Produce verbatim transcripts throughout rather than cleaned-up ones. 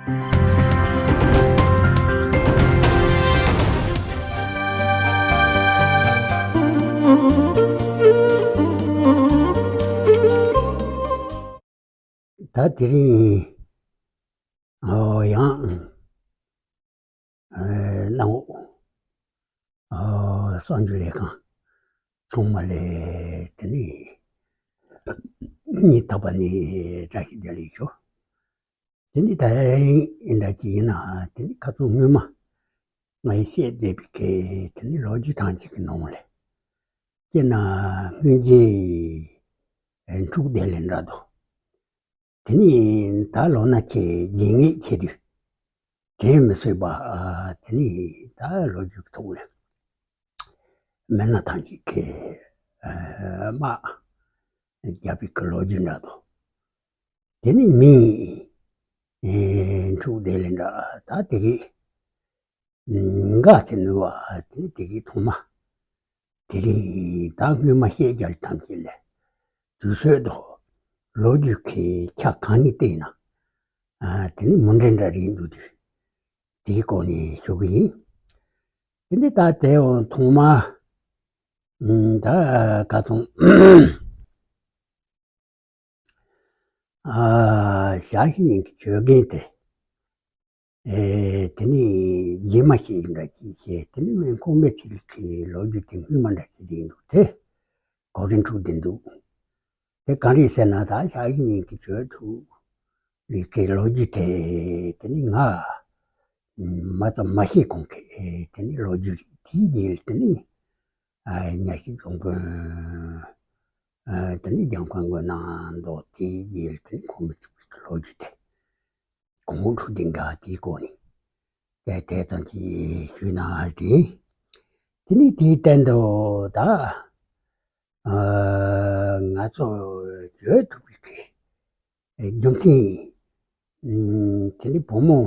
ད་དེ་རིང་ཨོ་ཡང་ཨ་གནང་འོ་ཨ་གསར་འགྱུར་ལས་ཁང་ཚང་མ་ལ་དེ་ནས་སྙིང་ཐག་པ་ནས་བཀྲ་ཤིས་བདེ་ལེགས་ཞུ། དེ་ནས་ད་རིང་འདྲ་ཅིག་ཡིན་ན་དེ་ནས་ཁ་སང་སྔོན་མ་ངས་བཤད་བསྡད་པའི་གི་དེ་ནས་ལོ་རྒྱུས་ཐམས་ཅད་ཀྱི་ནང་ལ་སྤྱིར་ན་སྔོན་རྗེས་འཁྲུག་བསྡད་ལས་འདྲ་འདུག་དེ་ནས་ད་ལོ་ན་ཆེ་རྗེས་ངེས་ཆེ་དུས་དྲན་མི་བཟོད་པ་ཨ་དེ་ནས་ད་ལོ་རྒྱུས་ཀྱི་ཐོག་ལ་མི་སྣ་ཐམས་ཅད་ཀྱི་ཨ་དམག་རྒྱབ་པའི་གི་ལོ་རྒྱུས་འདྲ་འདུག་དེ་ནས་མི་ཨེ་འཁྲུག་བསྡད་ལས་འདྲ་ད་དེ་གི་འགའ་ཚེ་ནུ་བ་དེ་ནི་དེ་གི་ཐོག་མ་དེ་རིང་ད་སྔོན་མ་བཤད་རྒྱལ་ཐམས་ཅད་ལས་དུས་ཚོད་དོ་ལོ་རྒྱུས་ཀྱི་ཆ་གང་ནས་བལྟས་ན་ཨ་དེ་ནི་མུ་འབྲེལ་འདྲ་རེད་འདུག་དུས་དེའི་སྐོར་ནས་ཞུ་གི་ཡིན། དེ་ནི་ད་དེའོ་ཐོག་མ་ད་ག་ཐོང་ཨ་ཞག་བཞི་ཉིན་གྱི་བྱོས་རྒན་དེ། ཨེ་དེ་ནི་རྗེས་མ་ཞིག་འདྲ་ཅིག་བྱས་དེ་ནི་མིན་ཁོང་མེད་ཚིག་གི་ལོ་རྒྱུས་དེ་སྔོན་མ་འདྲ་ཅིག་བསྡད་འདུག་དེ་གོ་རིམ་འཁྲུག་བསྡད་འདུག་དེ་གང་རེད་ཟེར་ན་ད་ཞག་བཞི་ཉིན་གྱི་བྱོས་ཐུག་ལི་ཁའི་ལོ་རྒྱུས་དེ་དེ་ནི་ང་མ་ཙམ་མ་ཤེས་གོང་གི་དེ་ནི་ལོ་རྒྱུས་རེད། དེའི་རྗེས་ལ་དེ་ནི་ཨ་ཉ་ཤི་ལྗོངས་དཔོན་ཨ་དེ་ནི་ལྗང་ཁང་དགོན་ནང་འདུག་དེའི་རྗེས་ལ་དེ་ནི་ཁོང་མི་ཚུགས་པའི་ལོ་རྒྱུས་དེ་གོང་འཁྲུག་ལྡིང་ག་དེའི་སྐོར་ནས་དེ་དེ་ཙམ་གྱིས་ཞུས་ན་རེད། དེ་ནི་དེའི་སྟེང་དུ་ད་ཨ་ང་ཚོ་བརྗོད་ཐུབ་པའི་གི་རྒྱུ་མཚན་ཨ་དེ་ནི་བུ་མོ་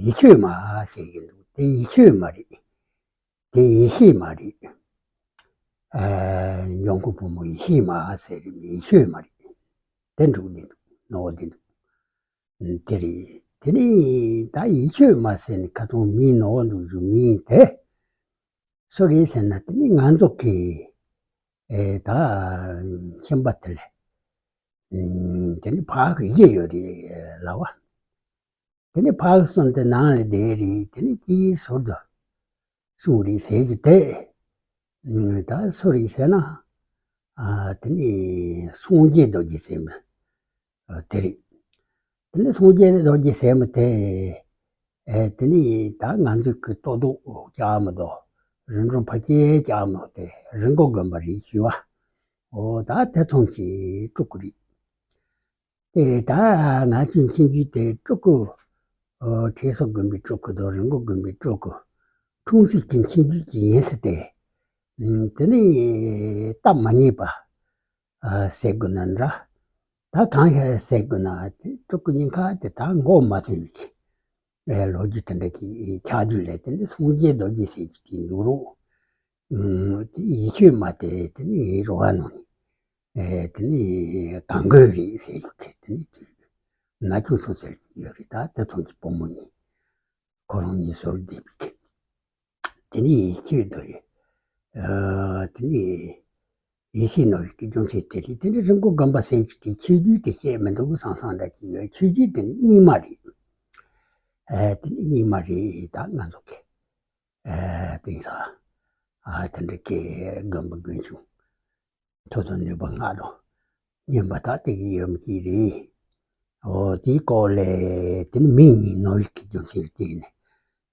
ཡིད་ཆོས་མ་ཞིག་ཡིན་འདུག་དེ་ཡིད་ཆོས་མ་རེད། དེ་ཡེ་ཤེས་མ་རེད། ཨ་འབྱུང་ཁུངས་བུ་མོ་ཡེ་ཤེས་མ་ཟེར་རེད། ཡིད་ཆོས་མ་རེད། དེ་འགྲུབ་བསྡད་འདུག་ནོར་བ་བསྡད་འདུག་དེ་རེད། དེ་ནི་ད་ཡིད་ཆོས་མ་ཟེར་ནས་ཁ་ཚོང་མིའི་ནོར་བ་འདུག་ཞུ་མིན་དེ་སུ་རེད་ཟེར་ན་དེ་ནི་ང་ཚོ་གི་ཨེ་ད་ཁྱིམ་པ་དེ་ལས་ཨ་དེ་ནི་ཕ་གི་གཞི་ཡོད་རེད་ལབ་པ། དེ་ནི་ཕ་གི་གསུམ་དེ་ནང་ལ་བསྡད་རེད། དེ་ནི་སྐྱེས་ཟུར་དུ་སོང་རེད་ཟེར་རྒྱུ་དེ་ཨ་ད་སུ་རེད་ཟེར་ན་ཨ་དེ་ནི་སངས་རྒྱས་རྡོ་རྗེ་ཟེར་མི་ཨ་དེ་རེད། དེ་ནི་སངས་རྒྱས་རྡོ་རྗེ་ཟེར་མི་དེ་ཨེ་དེ་ནི་ད་ང་ཚོའི་གི་ལྟོ་ལྡོག་བཅག་མི་དོ་རིན་འབྲོག་ཕ་སྐྱེས་བཅག་མི་དེ་རི་མགོ་དགོན་པ་རེད་ཞུ་བ། འོ་ད་དེ་མཚུངས་ཀྱི་སྤྲུལ་སྐུ་རེད། དེ་ད་ང་ཚོའི་མཁྱེན་རྒྱུད་དེ་སྤྲུལ་སྐུ་ཨོ་ཁྲི་སོག་དགོན་པའི་སྤྲུལ་སྐུ་དང་རི་མགོ་དགོན་པའི་སྤྲུལ་སྐུ་འཁྲུངས་སྲིད་ཀྱི་མཁྱེན་རྒྱུད་ཀྱི་ཡིན་ཟེར་ཏེ། ཨ་དེ་ནི་སྟབས་མ་ཉེས་པ་ཨ་ཟེར་དགོས་ན་འདྲ། ད་གང་ཡང་ཟེར་དགོས་ན་དེ་སྤྲུལ་སྐུ་ཉེན་ཁ་དེ་ད་མགོ་མ་ཐོན་བའི་གི་ཨེ་ལོ་རྒྱུས་དེ་འདྲ་གི་ཆགས་རྒྱུ་ལས་དེ་ནི་སངས་རྒྱས་རྡོ་རྗེ་ཟེར་རྒྱུ་དེ་འདུག་རོགས། ཨ་དེ་ཡིད་ཆོས་མ་དེ་དེ་ནི་ངའི་རོ་བ་ནང་ནས་ཨེ་དེ་ནི་གང་དགོས་རེད་ཟེར་རྒྱུ་དེ་དེ་ནི་དུས་ན་ཆུང་སོང་ཟེར་གྱི་ཡོད་རེད། ད་དེ་མཚུངས་ཀྱི་བུ་མོ་ནི་ཁོ་རང་གཉིས་ཟུར་བསྡད་པའི་གི་དེ་ནི་ཡིད་ཆོས་དོ་ཡོད། ཨ་དེ་ནི་ཡེ་ཤེས་ནོར་བུའི་སྐྱིད་སྦྱོང་ཚེ་དེ་རེད། དེ་ནི་རི་མགོ་དགོན་པ་ཟེར་རྒྱུ་དེ་ཆོས་བརྒྱུད་དེ་བཤད་མི་འདུག་གི་སང་སང་འདྲ་ཅིག་ཡོད། ཆོས་བརྒྱུད་དེ་ནི་རྙིང་མ་རེད། ཨ་དེ་ནི་རྙིང་མ་རེད། ད་ང་ཚོ་གི་ཨ་དེང་སང་ཨ་དེ་འདྲ་གི་དགོན་པ་དགོན་ཆུང་ཐོ་ཐོ་ནུས་པ་སྔགས་དང་སྙན་པ་དག་དེ་གི་ཡོད་མི་གི་རེད། འོ་དེའི་སྐོར་ལས་དེ་ནི་མིག་གཉིས་ནོར་བུའི་སྐྱིད་སྦྱོང་ཚེ་ལ་བལྟས་ནས་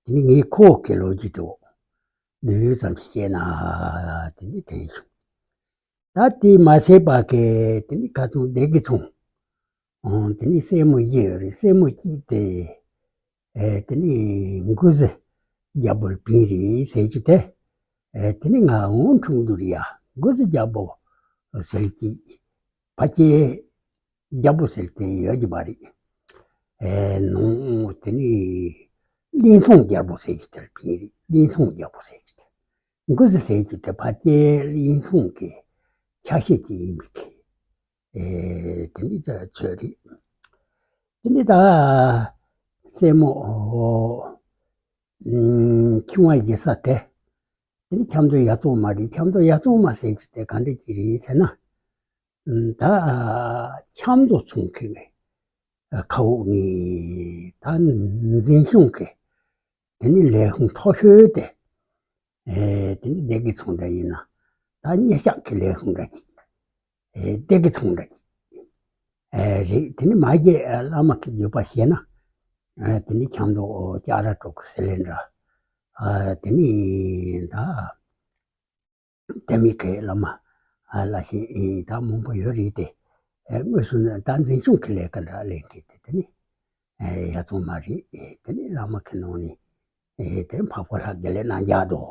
དེ་ནི་ངའི་ཁོ་གི་ལོ་རྒྱུས་དེ་འོ་ལུས་ཙམ་ཞིག་བཤད་ན་དེ་ནི་དྲན་བྱུང་། ད་དེ་མ་ཟད་པ་གི་དེ་ནི་ཁ་ཚོང་སྡེ་དགེ་ཚོང་། ཨང་དེ་ནི་སྲས་མོ་བཞི་ཡོད་རེད། སྲས་མོ་གཅིག་དེ་ཨེ་དེ་ནི་མགོ་ཟི་རྒྱལ་པོ་ལ་བིན་རེད་ཟེར་རྒྱུ་དེ་ཨེ་དེ་ནི་ང་འོང་འཁྲུངས་འདུག་རེད་ཡ། མགོ་ཟི་རྒྱལ་པོ་ཟེར་གྱི་ཕ་སྐྱེས་རྒྱལ་པོ་ཟེར་དེ་ཡོད་ཀྱི་མ་རེད། ཨེ་ནང་དེ་ནི་གླིང་ཚང་རྒྱལ་པོ་ཟེར་གྱི་དེར་བིན་རེད། གླིང་ཚང་རྒྱལ་པོ་ཟེར་གྱི་དེ་མགོ་ཟི་ཟེར་གྱི་དེ་ཕ་སྐྱེས་གླིང་ཚང་གི་ཆ་ཤས་ཅིག་ཡིན་པའི་གི་ཨེ་དེ་ནི་ད་ཚོད་རེད། དེ་ནི་ད་ སྲས་མོ་ཨོ་ཨམ་ཆུང་བ་བཞེས་ས་དེ། དེ་ནི་ཆབ་མདོ་ཡར་བཙུན་མ་རེད། ཆབ་མདོ་ཡར་བཙུན་མ་ཟེར་རྒྱུ་དེ་ག་འདྲ་ཅིག་རེད་ཟེར་ན། ཨམ་ད་ཆབ་མདོ་ཚོང་ཁང་གི་ཁ་འོག་ནས་ད་འཛིན་སྐྱོང་གི་དེ་ནི་ལས་ཁུངས་མཐོ་ཤོས་དེ། ཨེ་དེ་ནི་སྡེ་དགེ་ཚོང་འདྲ་ཡིན་ན་ད་གཉེར་སྐྱབས་ཀྱི་ལས་ཁུངས་འདྲ་ཅིག་ཨེ་སྡེ་དགེ་ཚོང་འདྲ་ཅིག་ཨེ་རེད། དེ་ནི་མ་གཞི་བླ་མ་གི་བརྗོད་པ་བཤད་ན། ཨེ་དེ་ནི་ཆབ་མདོ་ལྕགས་ར་གྲོགས་ཀྱི་སི་ལིན་ཌར། ཨེ་དེ་ནི་ད་དེ་མི་གི་བླ་མ་ཨེ་བླ་ཆེན་ཨེ་ད་མང་པོ་ཡོད་རེད་དེ། ཨེ་དངོས་སུ་ནི་ད་འཛིན་སྐྱོང་གི་ལས་ཀ་འདྲ་ལས་མཁན་དེ་དེ་ནི་ཨེ་ཡར་བཙུན་མ་རེད། ཨེ་དེ་ནི་བླ་མ་གི་ནང་ནས་ཨེ་དེ་འཕགས་པ་ལྷ་དགེ་ལེགས་རྣམ་རྒྱལ་དོ།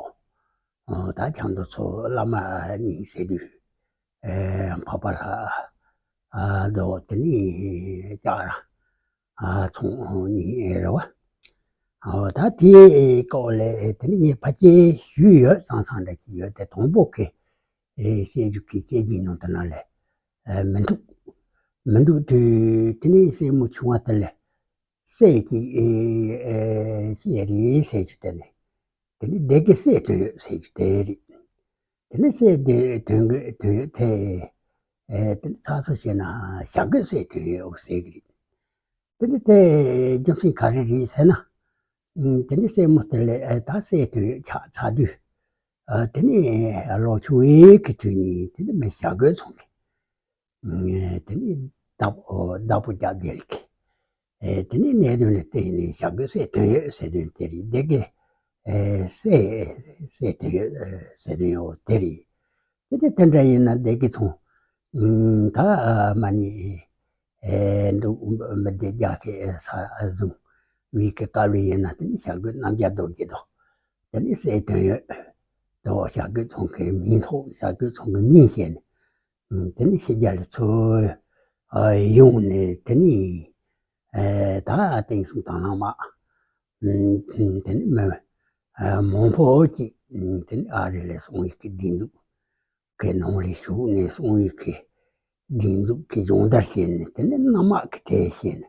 ཨོ་ད་ཆབ་མདོ་ཚོ་བླ་མ་གཉིས་ཟེར་དུས། ཨེ་འཕགས་པ་ལྷ་ཨ་དོ་དེ་ནི་ལྕགས་ར་ཨ་ཚོང་གཉིས་རེད་བ། ཨོ་ད་དེའི་སྐོར་ལས་དེ་ནི་ངས་ཕལ་ཆེར་ཞུས་ཡོད། ཙང་ཙང་འདྲ་ཅིག་ཡོད་དེ། དང་པོ་གི་ཨེ་བཤད་རྒྱུ་གི་བཤད་རྒྱུ་ནང་དུ་ན་ལས་ཨེ་མི་འདུག་མི་འདུག་དུས་དེ་ནི་སྲས་མོ་ཆུང་བ་དེ་ལས་སྲས་ཀྱི་ཨེ་ཨེ་སྲས་རེད་ཟེར་རྒྱུ་དེ་ནི། དེ་ནི་སྡེ་དགེ་སྲས་དོན་ཡོད་ཟེར་རྒྱུ་དེ་རེད། དེ་ནི་སྲས་དེ་དོན་དགོས་དོན་ཡོད་དེ། ཨེ་དེ་ནི་ཚགས་ཚུད་བཤད་ན་ཞྭ་རྒོད་སྲས་དོན་ཡོད་ཟེར་གི་རེད། དེ་ནི་དེ་རྒྱུ་མཚན་ག་རེ་རེད་ཟེར་ན། ཨུམ་དེ་ནི་སྲས་མོ་དེ་ལས་ཨེ་ད་སྲས་དོན་ཡོད་ཆགས་ཚར་དུས། ཨ་དེ་ནི་ལོ་ཆུང་བའི་གི་དུས་ནས་དེ་ནི་མི་ཞྭ་རྒོད་ཚོང་གི་དེ་ནི་བདག་བདག་པོ་རྒྱབ་བསྡད་ཀི། ཨེ་དེ་ནི་གནད་དོན་ལ་བརྟེན་ནས་ཞྭ་རྒོད་སྲས་དོན་ཡོད་ཟེར་དོན་དེ་རེད། སྡེ་དགེ་ཨེ་སྲས་སྲས་དོན་ཡོད་ཟེར་དོན་ཡོད་དེ་རེད། དེ་ནི་དེ་འདྲ་ཡིན་ན་སྡེ་དགེ་ཚོང་ད་མ་ནི་ཨེ་འདུག་མི་སྡེ་རྒྱ་ཁའི་ས་བཟུང་བའི་གི་སྐབས་ལ་ཡིན་ན་དེ་ནི་ཞྭ་རྒོད་རྣམ་རྒྱལ་རྡོ་རྗེ་དང་དེ་ནི་སྲས་དོན་ཡོད་དང་ཞྭ་རྒོད་ཚོང་གི་མིང་ཐོགས། ཞྭ་རྒོད་ཚོང་གི་མིང་བཤད་ནས། ཨུམ་དེ་ནི་ཕྱི་རྒྱལ་ཚོ་ཨ་ཡོང་ནས་དེ་ནི་ཨེ་ད་དེང་སང་དང་བླངས་མ་ཨུམ་དེ་ནི་མི་ཨ་མང་པོ་ཅིག་ཨུམ་དེ་ནི་ཨ་རི་ལ་སོང་ཡིག་གི་སྒྲིག་འཛུགས་ཀྱི་ནང་ལ་ཞུགས་ནས་སོང་ཡིག་གི་སྒྲིག་འཛུགས་ཀྱི་སྦྱོང་བརྡར་བྱས་ནས་དེ་ནི་གནམ་དམག་གི་གྲས་བྱས་ནས་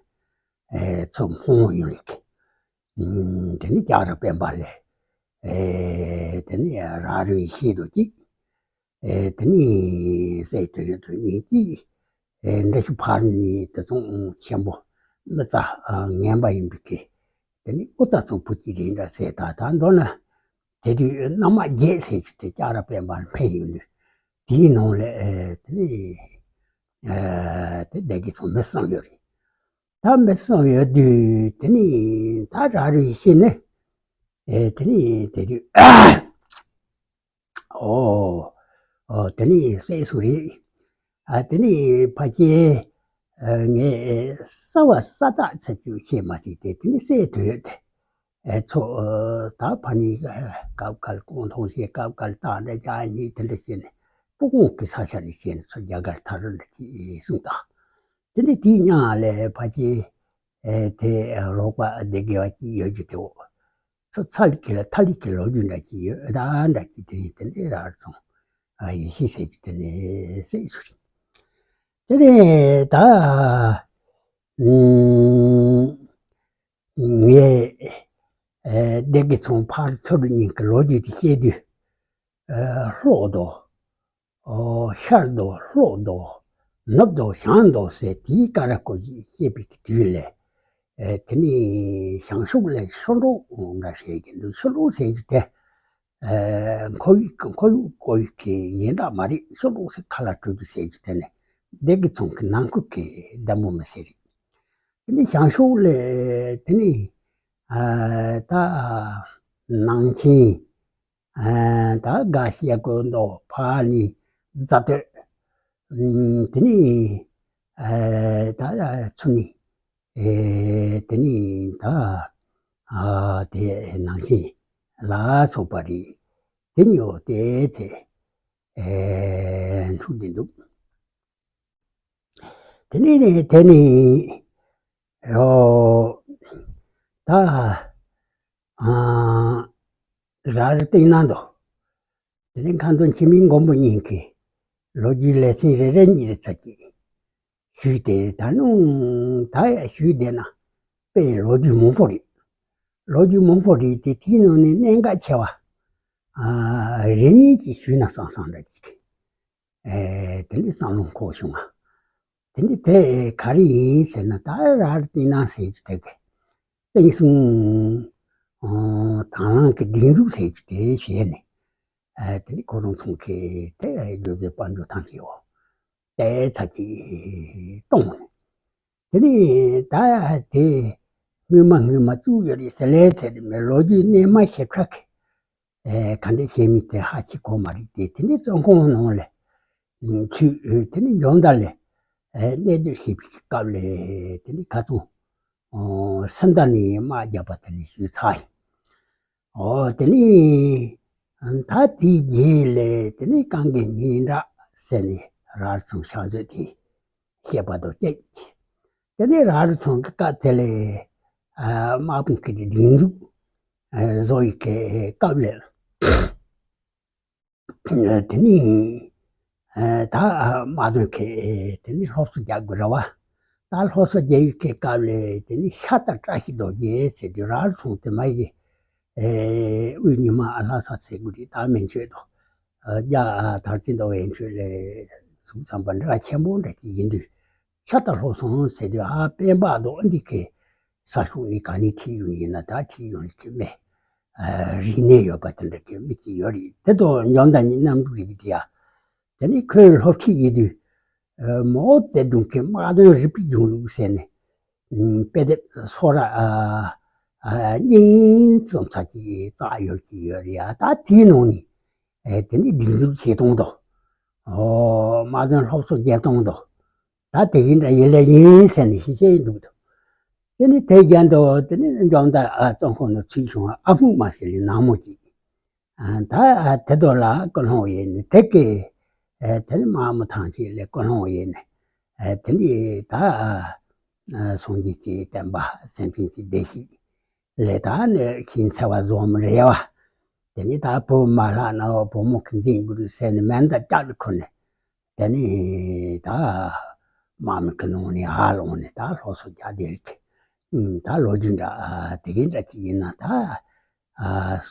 ཨེ་ཚུར་འཕོ་ཡོང་ཡིག་གི་ཨུམ་དེ་ནི་ལྕགས་ར་དཔལ་འབར་ལ་ཨེ་དེ་ནི་ར་རུའི་ཤེས་རྡོ་གཅིག་ཨེ་དེ་ནི་སྲས་དོན་ཡོད་དོན་གཉིས་ཀྱིས་ཨེ་འདྲ་ཞིག་ཕར་ནི་དེ་ཚོང་ཆེན་པོ་མི་རྩ་ངན་པ་ཡིན་པའི་གི་དེ་ནི་ཨུ་རྩ་ཚོང་བུ་གཅིག་རེད་འདྲ་ཟེར། ད་ད་མདོར་ན་དེ་དུས་གནམ་དམག་བརྒྱད་ཟེར་རྒྱུ་དེ་ལྕགས་ར་དཔལ་འབར་འཕེན་ཡོང་དུས་དེའི་ནང་ལ་ཨེ་དེ་ནི་ཨེ་དེ་སྡེ་དགེ་ཚོང་མི་གསུམ་ཡོད་རེད། ད་མི་གསུམ་ཡོད་དུས་དེ་ནི་ད་ར་རུའི་ཤེས་ནི་ཨེ་དེ་ནི་དེ་དུས། ཨོ། ཨོ་དེ་ནི་སྲས་སུ་རེད། ཨ་དེ་ནི་ཕ་སྐྱེས་ཨ་ངས་གསར་བ་གསར་བརྟག་ཚ་རྒྱུ་ཤེས་མ་ཐིག་དེ་དེ་ནི་སྲས་དོད་དེ་ཨེ་ཚོ་ཨ་ད་ཕ་ནི་སྐབས་འགར་ཀོང་ཐོང་ཞེས་སྐབས་འགར་སྟག་འདྲ་རྒྱག་གཉིས་དེ་འདྲ་བཤད་ནས་སྤུ་གོང་གི་ས་ཆ་ནས་བཤད་ནས་ཚོ་རྒྱ་གར་ཐར་འདྲ་ཅིག་གསུངས་དང་། དེ་ནི་དེའི་མཉམ་ལས་ཕ་སྐྱེས་ཨེ་དེ་རོགས་པ་སྡེ་དགེ་བ་ཅིག་ཡོད་རྒྱུ་དེའོ། ཚོ་ཚ་ལི་ཁི་ལ་ཐ་ལི་ཁི་ལོ་རྒྱུས་འདྲ་ཅིག་ཡོད་ཨེ་ད་འདྲ་ཅིག་དེ་ཡིན་དེ་ནས་ར་ར་ཚོང་ཨ་ཡེ་ཤེས་ཟེར་རྒྱུ་དེ་ནས་སྲས་སུ་རེད། དེ་ནས་ད་ངས་ཨེ་སྡེ་དགེ་ཚོང་ཕར་ཚུར་གཉིས་ཀྱི་ལོ་རྒྱུས་དེ་བཤད་དུས་ཨེ་ལྷོ་དོ། ཨོ་ཤར་དོ་ལྷོ་དོ་ནུབ་དོ་བྱང་དོ་ཟེར་དེའི་ཀ་ར་ཀོ་ཞེས་བཤད་པའི་དུས་ལས། ཨེ་དེ་ནི་བྱང་ཕྱོགས་ལས་ཤོ་འབྲོག་འདྲ་བཤད་ཀྱི་འདུག་ཤོ་འབྲོག་ཟེར་རྒྱུ་དེ་ཨེ་ཁོར་ཡུག་ཁོར་ཡུག་བཀོད་ཡུལ་གྱི་ཡིན་དག་མ་རེད། ཤོ་འབྲོག་ཟེར་ཁ་ལ་སྤྲོད་རྒྱུ་ཟེར་རྒྱུ་དེ་ནི་སྡེ་དགེ་ཚོང་གི་ནང་ཁུལ་གྱི་བདག་མོ་མི་སེར་རེད། དེ་ནི་བྱང་ཕྱོགས་ལས་དེ་ནི་ཨེ་ད་ནང་ཆེན། ཨ་ད་དགའ་བཤད་ཀུན་ཏུ་ཕ་ནི་རྫ་སྟོད། ཨུམ་དེ་ནི་ཨ་ད་ཚུ་ནི་ཨེ་དེ་ནི་ད་ཨ་དེ་ནང་བཞིན་ལ་སོགས་པ་རེད། དེ་ནི་འོ་དེ་ཚེ་ཨེ་འཁྲུག་བསྡད་འདུག་དེ་ནི་དེ་ནི་ཨོ་ད་ཨ་ར་རི་སྟེང་ན་འདུག་དེ་ནི་མཁན་རྫོང་འཆི་མེད་མགོན་པོ་གཉིས་ཀྱི་ལོ་རྒྱུས་ལེ་ཚན་རེ་རེ་གཉིས་རེ་ཚར་གྱིས་ཞུས་ཏེ་ད་ནུང་ད་ཞུས་བསྡད་ན་ དཔེ་ལོ་རྒྱུས་མང་པོ་རེད། ལོ་རྒྱུས་མང་པོ་རེད་དེ། དེའི་ནང་ནས་གནད་འགག་ཆེ་བ་ཨ་རེ་གཉིས་ཅིག་ཞུས་ན་བསམ་བསམ་འདྲ་ཅིག་ཨེ་དེ་ནས་བསམ་བློ་འཁོར་བྱུང་བ། དེ་ནས་དེ་ག་རེ་ཡིན་ཟེར་ན། ད་རག་རི་སྟེང་ནང་ཟེར་རྒྱུ་དེ་གི་བསྟན་སྲུང་ཨ་དང་བླངས་ཀྱི་སྒྲིག་འཛུགས་ཟེར་རྒྱུ་དེ་བྱས་ནས། ཨ་དེ་ནས་ཁོ་རང་ཚོ་གིས་དེ་སྒྱུ་རྩལ་དཔལ་འབྱོར་ཐམས་ཅད་འོ་དེ་ཚ་གྱིས་གཏོང་ནས། དེ་ནས་ད་དེ་སྔོན་མ་སྔོན་མ་བཙུགས་ཡོད་རེད་ཟེར་ལས་ཚད་མེད། ལོ་རྒྱུས་རྣལ་མ་ཞིབ་ཕྲ་གི་ཨེ་ག་འདྲ་བཤད་མིན་དེ་ཧ་ཅི་གོ་མ་རེད་དེ། དེ་ནས་བཙོན་ཁང་ནང་ལ་ཚུད། དེ་ནས་འཇོ་མདའ་ལ་ཨེ་གནས་སྡོད་བྱེད་པའི་སྐབས་ལ་དེ་ནས་ཁ་ཚོན་ཨོ་སུམ་མདའ་ནས་དམག་བརྒྱབ་པ་དེ་ནས་ཞུས་ཚར་ཡིན། ཨོ་དེ་ནས་ད་དེའི་རྗེས་ལ་དེ་ནས་གངས་ཀྱི་སྙན་གྲགས་ཟེར་ནས་རག་རི་ཚང་ཕྱག་མཛོད་དེ་བཤད་པ་དང་བཅས། དེ་ནས་རག་རི་ཚང་གི་སྐབས་དེ་ལ་ཨ་དམག་དཔུང་གི་སྒྲིག་འཛུགས་ཨ་བཟོ་ཡི་གི་སྐབས་ལ། དེ་ནས་ཨ་ད་དམག་དཔུང་གི་དེ་ནས་སློབ་གསོ་རྒྱག་དགོས་རེད་བ། ད་སློབ་གསོ་རྒྱག་ཡི་གི་སྐབས་ལ་དེ་ནས་ཤ་སྟག་བཀྲ་ཤིས་རྡོ་རྗེ་ཟེར་དུས། རག་རི་ཚང་དེ་མ་གི་ཨེ་དབུས་ཉི་མ་ལྷ་ས་ཟེར་དགོས་རེད། ད་མན་ཆོད་དང་ཨ་རྒྱ་ཨ་དར་རྩེ་དང་བན་ཆོད་ལ་ཟུག་ཙམ་པ་འབྲེལ་བ་ཆེན་པོ་འདྲ་ཅིག་ཡིན་དུས། ཤ་སྟག་ལྷོ་སོང་ཟེར་དུས། ཨ་སྤེན་པ་དང་འདི་གི་ས་ཕྱོགས་ནས་ག་ནས་ཁྲིད་ཡོང་ཡིན་ན། ད་ཁྲིད་ཡོང་ནས་ཀྱི་མི་ཨ་རིག་གནས་ཡོད་པ་དེ་འདྲ་གི་མི་ཅིག་ཡོད་རེད། དེ་དང་འཇོ་མདའ་གཉིས་གནམ་གྲུ་རིག་དེ་ཡ། དེ་ནས་ཁོའི་སློབ་ཁྲིད་ཡིན་དུས་ཨ་མའོ་ཙེ་ཏུང་གི་དམག་དོན་རིག་པའི་གཞུང་ལུགས་ཟེར་ནས་ཨ་དཔེ་དེབ་སོ་ར་ཨ་ཨ་གཉིས་ཙམ་ཙམ་ཅིག་བཙགས་ཡོད་ཀྱི་ཡོད་རེད་ཡ། ད་དེའི་ནང་ནས་ཨེ་དེ་ནས་སྒྲིག་འཛུགས་བྱེད་སྟངས་དང་། ཨོ་དམག་དོན་སློབ་གསོ་རྒྱག་སྟངས་དང་། ད་དེ་ཡིན་འདྲ་ཡིན་ལེ་ཡིན་ཟེར་ནས་ཤི་ཤེས་འདུག་དང་། དེ་ནས་དེ་རྒྱན་དུ་དེ་ནས་འཇོ་མདའ་ཨ་བཙོན་ཁང་ནང་ཚུད་བྱུང་བ། ཨ་སྨུག་མ་ཟེར་ལེ་ནག་མོ་ཅིག་ཨ་ད་ཨ་དེ་དོ་ལ་ཀུན་སློང་ཡིན་ནས་དེ་གི་ཨེ་དེ་ནས་དམག་མི་ཐང་ཅིག་ལ་ཀུན་སློང་ཡིན་ནས། ཨེ་དེ་ནས་ད་ཨ་སངས་རྒྱས་ཀྱི་བསྟན་པ་སེམས་ཅན་གྱི་བདེ་སྐྱིད་ལས་ད་ནི་ཤིང་ཚ་བ་བཟོ་མི་རེ་བ། དེ་ནས་ད་བུ་མ་ལྷག་ན་བུ་མོ་གི་འཛིན་དགོས་རེད་ཟེར་ནས་མེ་མདའ་ལྕགས་ལ་ཁུར་ནས། དེ་ནས་ད་དམག་མི་གི་ནང་ནས་ཧ་ལོང་ནས་ད་སློབ་གསོ་རྒྱག་བསྡད་ཀྱི། ད་ལོ་རྒྱུས་འདྲ་དེ་གའི་འདྲ་ཅིག་ཡིན་ན། ད་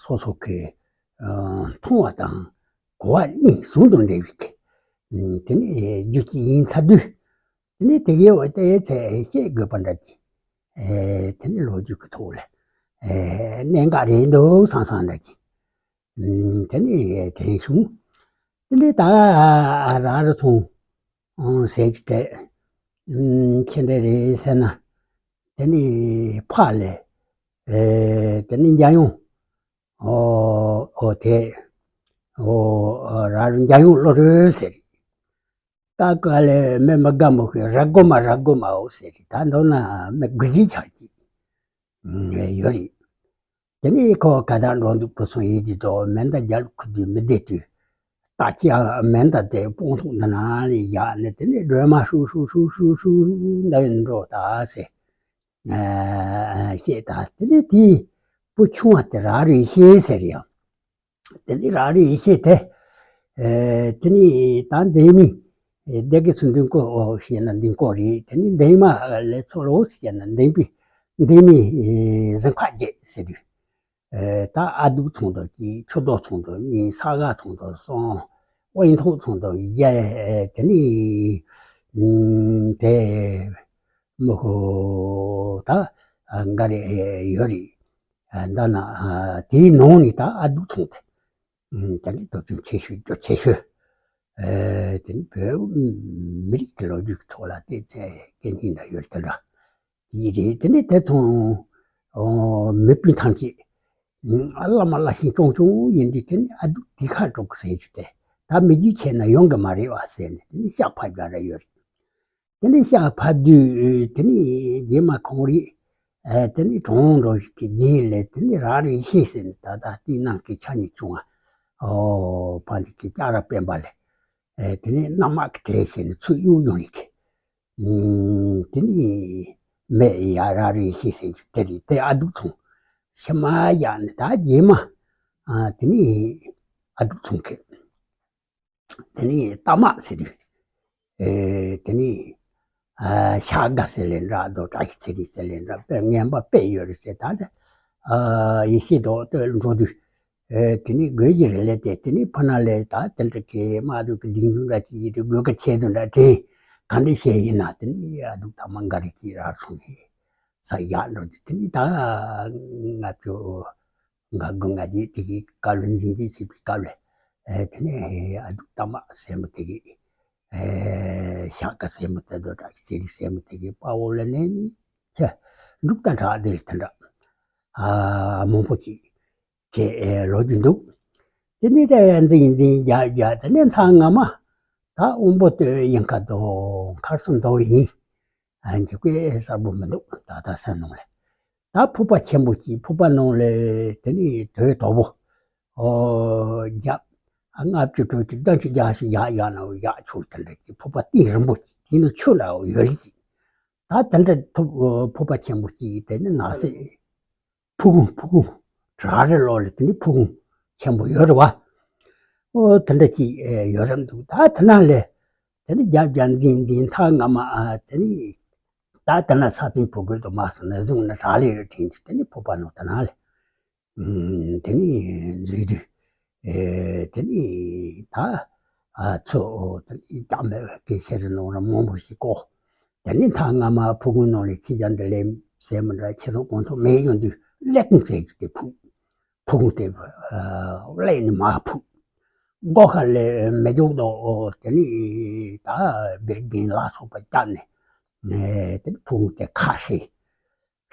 སོ་སོ་གི་མཐོང་བ་དང་གོ་བ་གཉིས་ཟུང་དུ་འབྲེལ་བའི་གི་དེ་ནས་རྒྱུ་ཅིག་ཡིན་ཚར་དུས། དེ་ནས་དེ་གའི་འོག་ཏེ་ཚེ་བཤད་དགོས་པ་འདྲ་ཅིག་ཨེ་དེ་ནས་ལོ་རྒྱུས་ཀྱི་ཐོག་ལ་ཨེ་གནད་འགག་རེད་འདུག་བསམ་བསམ་འདྲ་ཅིག་ཨུམ་དེ་ནས་དྲན་བྱུང་། དེ་ནས་ད་རག་རི་ཚང་ཨང་ཟེར་གྱི་དེ་ཨུམ་ཁྱེད་འདྲ་རེད་ཟེར་ན། དེ་ནས་ཕར་ལ་ཨེ་དེ་ནས་འཇམ་དབྱངས་ཨོ་ཨོ་དེ་ཨོ་རག་རི་འཇམ་དབྱངས་བློ་གྲོས་ཟེར། ཀ་ཀ་ལས་མི་མི་དགའ་མོ་གི་ར་དགོ་མ་ར་དགོ་མའོ་ཟེར་རེད། ད་མདོར་ན་མི་དགུ་བཞི་ཆགས་ཀྱི་ཡོད་རེད། དེ་ནས་ཁོ་ག་ད་འགྲོ་འདུག་བུ་སོང་ཡིན་དུས་དོ་མེ་མདའ་རྒྱབ་ཁུ་དུས་མི་བདེ་དུས། ད་ཅི་ཨ་མེ་མདའ་དེ་སྤང་ཐོག་འདི་ན་ལས་བཞག་ནས་དེ་ནས་སྒྲོལ་མ་ཧྲུག་ཧྲུག་ཧྲུག་ཧྲུག་ཧྲུག་འདའ་ཡོང་འགྲོ་ད་ཟེར་བཤད། ད་དེ་ནས་དེའི་བུ་ཆུང་བ་དེ་རག་རི་ཤེས་ཟེར་ཡང་། དེ་ནས་རག་རི་ཡེ་ཤེས་དེ། ཨེ་དེ་ནས་ད་འདན་མའི་སྡེ་དགེ་ཚོ་མདུན་སྐོར་ཞེས་ན་མདུན་སྐོར་རེད། དེ་ནས་འདན་མ་ལས་ཚོ་ལོ་ཞེས་ན་འདན་པའི་འདན་མའི་གཟིམ་ཁ་བརྒྱད་ཟེར་དུས། ཨེ་ད་ཨ་དུག་ཚང་དང་གཅིག་ཆུ་རྡོ་ཚང་དང་གཉིས། ས་ག་ཚང་དང་གསུམ། དབེན་ཐོག་ཚང་དང་བརྒྱད། དེ་ནས་དེ་མི་ཧོ་ད་འགའ་རེ་ཡོད་རེད། ཨ་ད་ན་ཨ་དེའི་ནང་ནས་ད་ཨ་དུག་ཚང་དེ། ཨ་དེ་ནི་དོ་ཚོན་ཆེ་ཤོས་རྒྱ་ཆེ་ཤོས། ཨ་དེ་ནི་བོད་མི་རིགས་ཀྱི་ལོ་རྒྱུས་ཀྱི་ཐོག་ལ་དེ་ཚེ་སྐད་འཕྲིན་འདྲ་ཡོད་དེ་འདྲ་ཅིག་རེད། དེ་ནི་དེ་ཚང་ཨོ་མི་སྤུན་ཐམས་ཅད་ཨ་བླ་མ་བླ་ཆེན་སྐྱོང་སྐྱོང་ཡིན་དུས། དེ་ནི་ཨ་དུག་དེ་ཁ་དྲུག་ཟེར་རྒྱུ་དེ་ད་མི་རྒྱུད་ཆད་ན་ཡོང་གི་མ་རེད་བ་ཟེར་ནས། དེ་ནི་ཤག་ཕབ་རྒྱག་ར་ཡོད་རེད། དེ་ནས་ཤག་ཕབ་དུས་དེ་ནས་རྗེས་མ་ཁོང་རིགས་ཨེ་དེ་ནས་གྲོངས་འགྲོ་ཞིག་གི་རྗེས་ལ་དེ་ནས་རག་རི་ཤེས་ཟེར་ནས། ད་ལྟ་དེའི་ནང་གི་ཆ་ནས་བྱུང་བ་ཨོ་ཕ་འདི་གི་ལྕགས་ར་སྤེན་པ་ལས་ཨེ་དེ་ནས་གནམ་དམག་གི་གྲས་བྱས་ནས་ཚུར་གཡུག་ཡོང་ནས་གི་ཨུམ་དེ་ནས་མེ་ཡ་རག་རི་ཤེས་ཟེར་རྒྱུ་དེ་རེད། དེ་ཨ་དུག་ཚང་ཕྱི་མ་ཡག་ནས་ད་རྗེས་མ་ཨ་དེ་ནས་ཨ་དུག་ཚང་གི་དེ་ནས་རྟ་དམག་ཟེར་དུས། ཨེ་དེ་ནས་ ཤ་དགའ་ཟེར་ལེ་འདྲ་དོ་བཀྲ་ཤིས་ཚེ་རིང་ཟེར་ལེ་འདྲ་དཔེ་ངན་པ་དཔེ་ཡོད་རེད་ཟེར། ད་ད་ཡེ་ཤེས་རྡོ་སྟོད་འགྲོ་དུས་དེ་ནི་དགོས་ཀྱི་རེད་ལས་དེ་དེ་ནི་ཕ་ན་ལས་ད་དེ་འདྲ་གི་དམག་དུ་གི་སྡིངས་ཆུང་འདྲ་ཅིག་ཡིན་དུས་དགོས་ཀ་ཆེད་དུ་འདྲ་དྲན་ག་འདྲ་བཤད་ཡིན་ན་དེ་ནི་ཨ་སྡུག་ད་མ་འགའ་རེ་ཅིག་རག་སོང་ཡིན། ས་ཡག་འགྲོ་དུས་དེ་ནི་ད་ང་ཚོ་ང་དགུ་ང་བརྒྱད་དེ་གི་བཀའ་བློན་འཛིན་གྱི་བྱེད་པའི་སྐབས་ལས་དེ་ནས་ཨ་སྡུག་ད་མ་སེན་མོ་དེ་གི་ཤག་ག་སེན་མོ་དེ་དོ་དྲག་ཟེར་རི་སེན་མོ་དེ་གི་དཔའ་བོ་ལ་ནས་ནི་ཁྱེད་འབྲུག་དང་དྲག་དེ་ལ་དེ་འདྲ་མང་པོ་ཅིག་གི་ལོ་རྒྱུས་འདུག་དེ་ནི་ད་འཛིན་འཛིན་རྒྱག་རྒྱག་དེ་ནས་མཐའ་སྔ་མ་ད་དབོན་པོ་སྟོད་ཡིན་ཁ་དོ་མཁར་སོང་དོ་ཡིན། འཇིགས་པའི་གསལ་པོ་མི་འདུག་ད་ལྟ་སེམས་ནང་ལ། ད་ཕུག་པ་ཆེན་པོ་གཅིག་ཕུག་པ་ནང་ལ་དེ་ནི་དོས་དོ་པོ། ཨོ་རྒྱ། ལྔ་བཅུ་དྲུག་ཅུ་བདུན་ཅུ་བརྒྱད་ཅུ་ཡག་ཡག་ན་ཡག་ཆུ་དེ་འདྲ་གཅིག་ཕུག་པ་གཏིང་རིང་པོ་གཅིག་དེ་ནི་ཆུ་ལ་ཡོད་ལི་གཅིག་ད་དེ་འདྲ་ཐུབ་ཕུག་པ་ཆེན་པོ་གཅིག་དེ་ནི་ནགས་སེ་ཕུག་གུང་ཕུག་གུང་བྲག་རི་ལོག་ལ་དེ་ནི་ཕུག་གུང་ཆེན་པོ་ཡོད་རེད་བ། ཨོ་དེ་འདྲ་གཅིག་ཡོད་རབས་འདུག་ད་དེ་ན་ལས། དེ་ནི་རྒྱབ་རྒྱབ་འཛིན་འཛིན་མཐའ་སྔ་མ་ཨ་དེ་ནི་ད་དེ་ན་ས་སྟེང་ཕུ་གུ་དུ་མ་སོང་ན་བཟུང་ན་རག་ལས་ཡོད་དྲན་དུས་དེ་ནི་ཕུག་པ་ནང་དེ་ན་ལས་དེ་ནི་འཛུལ་དུས་དེ་ནི་ད་ཚོ་དེ་ནི་རྒྱ་མེད་པའི་སྐད་ཆ་རེ་ནང་ར་མང་པོ་ཞིག་གོ། དེ་ནི་མཐའ་སྔ་མ་ཕུ་གུ་ནང་ལས་ཁྱི་རྒྱ་འདི་ལས་ཟེར་མི་འདྲ་ཁྱི་ཚོ་གོང་ཐོག་མེད་ཡོང་དུས་ཀླད་ཀོང་བཙལ་གྱི་དེ་ཕུག་ཕུག་དེ་ཀླད་ནི་མ་ཕུག་སྒོ་ཁ་ལས་མེ་སྒྱོགས་དང་དེ་ནི་ད་བེར་རྒན་ལ་སོགས་པ་བརྒྱབ་ནས་དེ་ནི་ཕུང་དེ་ཁ་ཧྲི་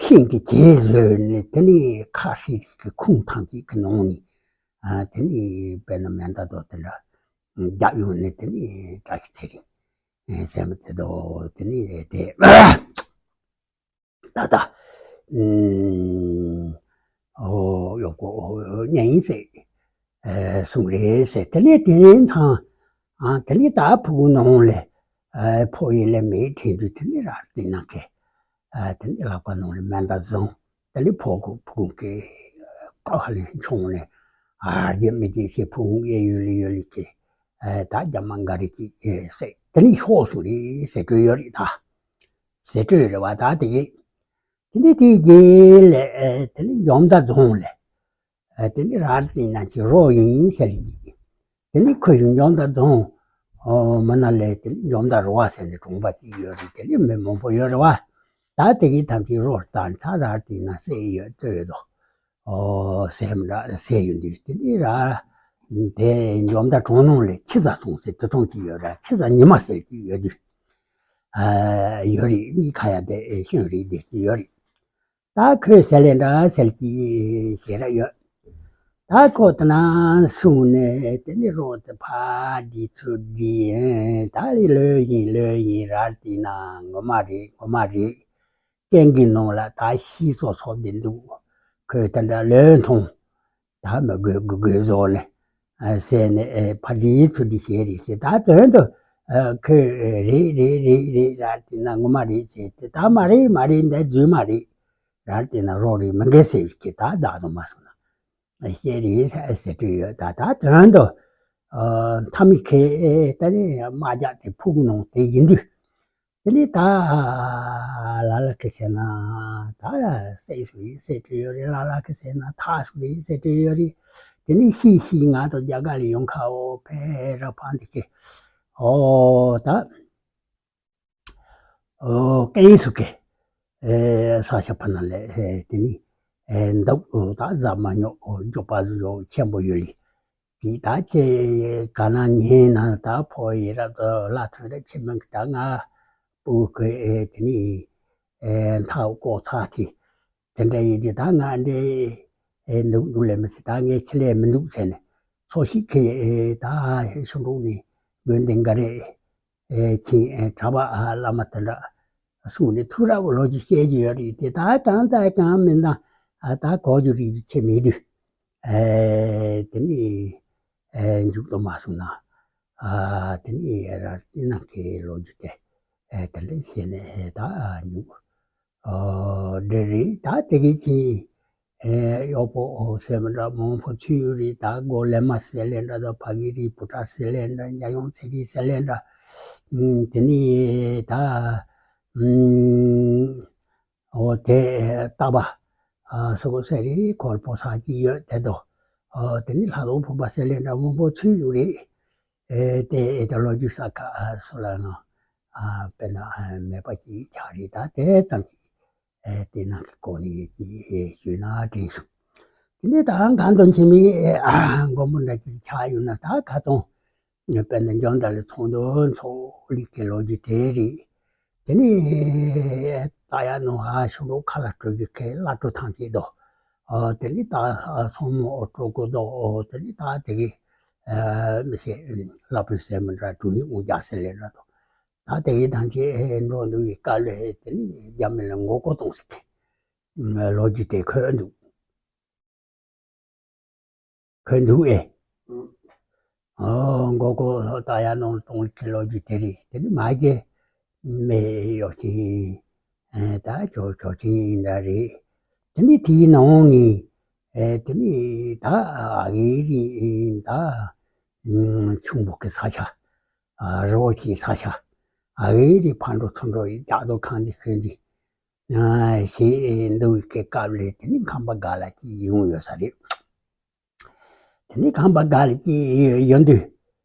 ཤིང་གི་གྱེན་བཟོས་ནས་དེ་ནི་ཁ་ཧྲི་གི་ཁུང་ཐང་གཅིག་གི་ནང་ནས་དེ་ནི་དཔེར་ན་མེ་མདའ་དང་དེ་འདྲ་བརྒྱབ་ཡོང་ནས་དེ་ནི་བཀྲ་ཤིས་ཚེ་རིང་ཟེར་མི་དེ་དང་དེ་ནི་དེ། ད་ལྟ། ཨོ་གཡོག་པོ་གཉའ་ཡིན་ཟེར། གསུང་རེད་ཟེར། དེ་ནས་དེ་ནས་ཐང་། དེ་ནས་ད་ཕུ་གུ་ནང་ལས་ཕོ་ཡི་ལས་མེད་དྲན་དུས་དེ་ནས་ར་དེ་ན་ཁེ། དེ་ནས་ལག་པ་ནང་ལས་མེ་མདའ་བཟུང་། དེ་ནས་ཕོ་གུ་ཕུ་གུ་གི་ཀ་ཧ་ལས་མཆོང་ནས་ཨ་རྒྱ་མི་རྒྱ་ཞེས་ཕུ་གུ་གཡས་གཡོན་ལས་གཡོན་ལས་ཀྱི་ད་རྒྱ་མ་འགའ་རེ་ཀྱི་ཟེར། དེ་ནས་ཤོག་གསུང་རེད་ཟེར་གྲོས་ཡོད་རེད་ད། ཟེར་སྤྲོས་རེད་བ་ད་དེ་གི། དེ་ནི་དེའི་རྗེས་ལ་དེ་ནི་འཇོ་མདའ་རྫོང་ལ་དེ་ནི་ར་དེ་ན་ཅི་རོ་ཡིན་ཟེར་གྱི། དེ་ནི་ཁོ་ཡི་འཇོ་མདའ་རྫོང་མི་ན་ལས་དེ་ནི་འཇོ་མདའ་རོ་བ་ཟེར་ནས་གྲོང་པ་ཅིག་ཡོད་རེད། དེ་ནི་མི་མང་པོ་ཡོད་རེད་བ། ད་དེ་གི་ཐམས་ཅད་རོ་ལྟར་ད་ར་དེ་ན་སེ་ཡོད་ལྟོས་དོ། ཨོ་སེམས་ར་སེ་ཡོད་དུས་དེ་ནི་ར། དེ་འཇོ་མདའ་གྲོང་ནང་ལས་ཁྱི་ཟ་སོང་ཟེར་དེ་ཚོང་ཅིག་ཡོད་ར་ཁྱི་ཟ་ཉི་མ་ཟེར་གྱི་ཡོད་དུས། ཡོད་རེད། མི་ཁ་ཡ་དེ་ཤོན་རེད་དེ་ཡོད་རེད། ད་ཁོས་ཟེར་ལེ་འདྲ་ཟེར་གྱི་ཞེ་ར་ཡོད། ད་ཁོ་ད་ན་སུང་ནས་དེ་ནི་རོ་དེ་ཕ་འདི་ཚུ་འདི་ད་རེ་ལོས་ཡིན་ལོས་ཡིན་ར་དེ་ན་ངོ་མ་རེད་ངོ་མ་རེད། སྐད་འགི་ནང་ལ་ད་ཤི་སོ་སོ་དེ་འདུག་ཁོས་ད་འདྲ་ལོས་མཐོང་། ད་མི་དགོས་དགོས་དགོས་བཟོ་ནས་ཟེར་ནས་ཕ་འདིའི་ཚུལ་འདི་བྱས་རེད་ཟེར། ད་དོན་དུ་ཁོས་རེད་རེད་རེད་རེད་ར་དེ་ན་ངོ་མ་རེད་ཟེར་ཏེ་ད་མ་རེད་མ་རེད་འདི་རྫུན་མ་རེད་ར་དེ་ན་རོགས་རེད་མི་འགལ་ཟེར་བའི་ཁྱེད་ད་བདག་དུ་མ་སོང་ན་བཤད་རེད་ཟེར་སྤྲོས་ཡོད། ད་ད་དོན་དུ་མཐའ་མི་ཁེ་ད་རེད་དམག་རྒྱག་དེ་ཕུག་ནང་དེ་ཡིན་དུས། དེ་ནས་ད་ལ་ལ་ཁེ་ཟེར་ན་ད་སེ་སུ་ཡིན་སེ་སྤྲོས་ཡོད་རེད། ལ་ལ་ཁེ་ཟེར་ན་ཐག་སུ་རེད་སེ་སྤྲོས་ཡོད་རེད། དེ་ནས་ཤི་ཤི་ང་དང་རྒྱ་གར་ལ་ཡོང་ཁ་འོ་ཕེ་ར་ཕང་དེ་ཁེ་ཨོ་ད་ཨོ་ཀེ་སུ་ཁེ་ས་ཤ་ཕ་ན་ལས་དེ་ནས་འདུག་ད་ཟ་མ་ཉོ་འཇོག་པ་ཟུ་ཆེན་པོ་ཡོད་ལི། དེ་ད་ཁྱེད་ག་ན་ཉན་ན་ད་ཕོ་ཡི་རབ་ཏུ་ལ་ཐོན་ར་ཁྱེད་མིན་གི་ད་ང་སྤུ་གུ་དེ་ནི་མཐའ་བསྐོར་ཚར་དེ་དེ་འདྲ་ཡིན་དུས་ད་ང་འདྲེ་འདུག་འདུག་ལས་མི་སྲིད་ད་ངས་ཁྱེད་ལས་མི་འདུག་ཟེར་ནས་ཚོ་ཞིག་ཁྱེད་ད་ཧེ་ཤུ་འབྲུག་ནས་དགོན་སྡེ་འགའ་རེ་ཁྱེད་གྲྭ་པ་བླ་མ་དེ་འདྲ་གསུངས་ནས་ཐུགས་ར་བ་ལོ་རྒྱུས་བཤད་རྒྱུ་ཡོད་རེད་དེ་ད་གང་ལྟར་གང་མིན་ན་ད་གོ་རྒྱུ་རིག་རྒྱུ་ཁྱེད་མེད་དུས། དེ་ནི་མཇུག་ཏུ་མ་སོང་ན། དེ་ནི་ར་ཏི་ན་ཁའི་ལོ་རྒྱུས་དེ་དེ་འདྲ་བཤད་ནས་ད་མཇུག་འདྲ་རེད། ད་དེ་གི་ཅི་གཡོག་པོ་ཟེར་མི་འདྲ་མང་པོ་ཚུད་ཡོད་རེད། ད་སྒོ་ལེ་མ་ཟེར་ལེ་འདྲ་ད་ཕ་གི་རི་བུ་ཏྲ་ཟེར་ལེ་འདྲ་འཇའ་ཡོང་ཚེ་རི་ཟེར་ལེ་འདྲ་དེ་ནི་ད། ཨུམ། འོ་དེ་ལྟ་བ། ཨ་སོ་གོ་སེ་རི་ཁོར་པོ་ས་ཅི་ཡོད་དེ་དོ། ཨོ་དེ་ནི་ལྷ་ལོ་ཕུ་པ་སེ་ལེ་འདྲ་མང་པོ་ཚུད་ཡོད་རེད། ཨེ་དེ་ཨེ་ད་ལོ་རྒྱུས་ས་ཁ་སོ་ལ་ནོ། ཨ་དཔེར་ན་ཨ་མེད་པ་ཅིག་ཆགས་རེད། ད་དེ་ཙམ་ཅིག་ཨེ་དེ་ནང་གི་སྐོར་ནས་ཅིག་ཨེ་ཞུས་ན་དྲན་བྱུང་། དེ་ནས་ད་གང་དུ་ཕྱིན་མི་ཨེ་མགོན་པོ་འདྲ་ཅིག་ཆགས་ཡོད་ན་ད་ག་ཚོང་། དཔེར་ན་འཇམ་དཔལ་ཚོགས་འདུ་ཚོགས་ལུགས་ཀྱི་ལོ་རྒྱུས་དེ་རེད། དེ་ནས་ད་ཡ་ནོ་ཨ་ཤུ་རོ་ཁ་ལ་སྤྲོད་རྒྱུ་ཁའི་བླ་སྤྲོ་ཐང་ཆེད་དོ། ཨོ་དེ་ནས་ད་སོང་མོ་ཨོ་སྤྲོ་དགོས་དོ། ཨོ་དེ་ནས་ད་དེ་གི་ཨ་མི་ཤེས་ལ་པོའི་སེ་མོ་འདྲ་དྲུང་ཡིག་དབུ་རྒྱག་སེ་ལེ་འདྲ་དོ། ད་དེ་གི་ཐང་ཆེད་འགྲོ་འདུག་གི་སྐབས་ལ་དེ་ནས་རྒྱ་མི་ལ་མགོ་སྐོར་གཏོང་སྲིད་ཀྱི་ལོ་རྒྱུས་དེ་འཁོད་འདུག་འཁོད་འདུག་ཨེ། ཨོ་མགོ་སྐོར་ད་ཡ་ནོ་གཏོང་ལུགས་ཀྱི་ལོ་རྒྱུས་དེ་རེད། དེ་ནི་མ་གི་མེ་ཡོ་ཆེན་ཨེ་ད་ཅོ་ཅོ་ཆེན་འདྲ་རེད། དེ་ནི་དེའི་ནང་ནས་ཨེ་དེ་ནི་ད་ཨ་གི་རི་ད་ཨུམ་ཆུང་བོ་གི་ས་ཆ། ཨ་རི་བོ་ཆེའི་ས་ཆ། ཨ་གི་རི་ཕར་འགྲོ་ཚུར་འགྲོ་ཡི་རྒྱ་རྡོ་ཁང་འདི་ཤོད་འདི། ཞེས་འདུག་གི་སྐབས་ལས་དེ་ནི་ཁམས་པ་ག་ལ་ཅིག་ཡོང་ཡོད་ས་རེད། དེ་ནི་ཁམས་པ་ག་ལ་ཅིག་ཡོད་དུས།